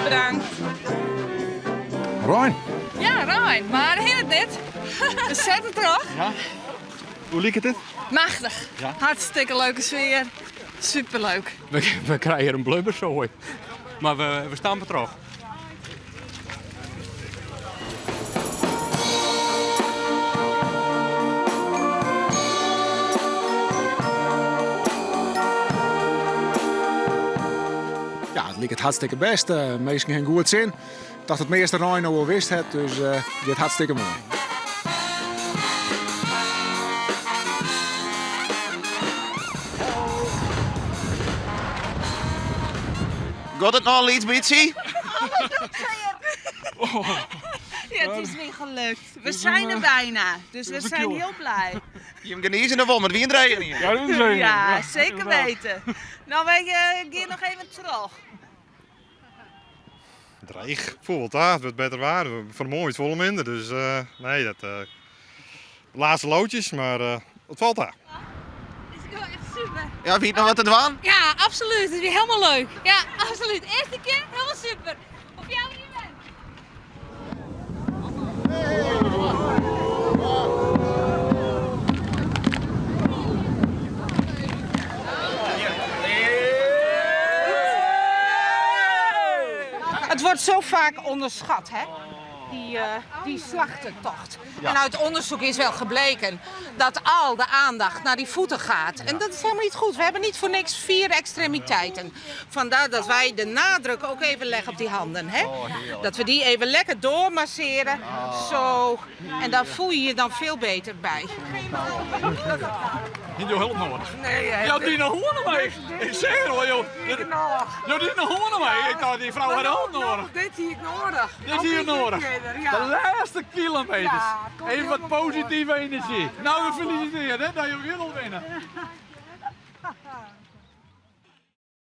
Bedankt. Rein. Ja, rein, mar hinderet net. We sette troch. Ja. Hoe liket it? Machtich. Ja. Hartstikke leuke sfear. Superleuk. We krije in blubbersoai, mar we stampe troch. Ja, it liket hartstikke bêst. Minsken ha goed sin. Ik tocht it measte rein no wol wist hat, dus it giet hartstikke moai. Giet it noch in lyts bytsje? Ja, it is wer gelukt. We zijn er bijna, dus we zijn heel blij. Jim genieze noch wol, mar it wie in drege ien. Ja, zeker weten. Nou, wy gean noch even troch. Dreech. Foel wol ta, it wurdt better waar. Fan 'e moarn wie it folle minder, dus nee, dat lêste loodjes, mar it falt ta. Ja, wie it noch wat te dwaan? Ja, absolút. It wie hielendal leuk. Ja, absolút. Earste kear, hielendal super. Op jou even. Het wordt zo vaak onderschat, hè? Die, uh, die slachtetocht. En uit onderzoek is wel gebleken dat al de aandacht naar die voeten gaat. En dat is helemaal niet goed. We hebben niet voor niks vier extremiteiten. Vandaar dat wij de nadruk ook even leggen op die handen. Hè? Dat we die even lekker doormasseren. Zo. En daar voel je je dan veel beter bij. Hiene jo help nedich? Nee, Jo diene hoarne mei. Ik seach al, jo. Jo diene hoarne mei. Ik tocht, dy frou hat help nedich. Dit hie ik nedich. Dit hie je nedich. De lêste kilometers. Even wat positive enerzjy. Nou, gefelisitearre hè, dat jo wereld winne.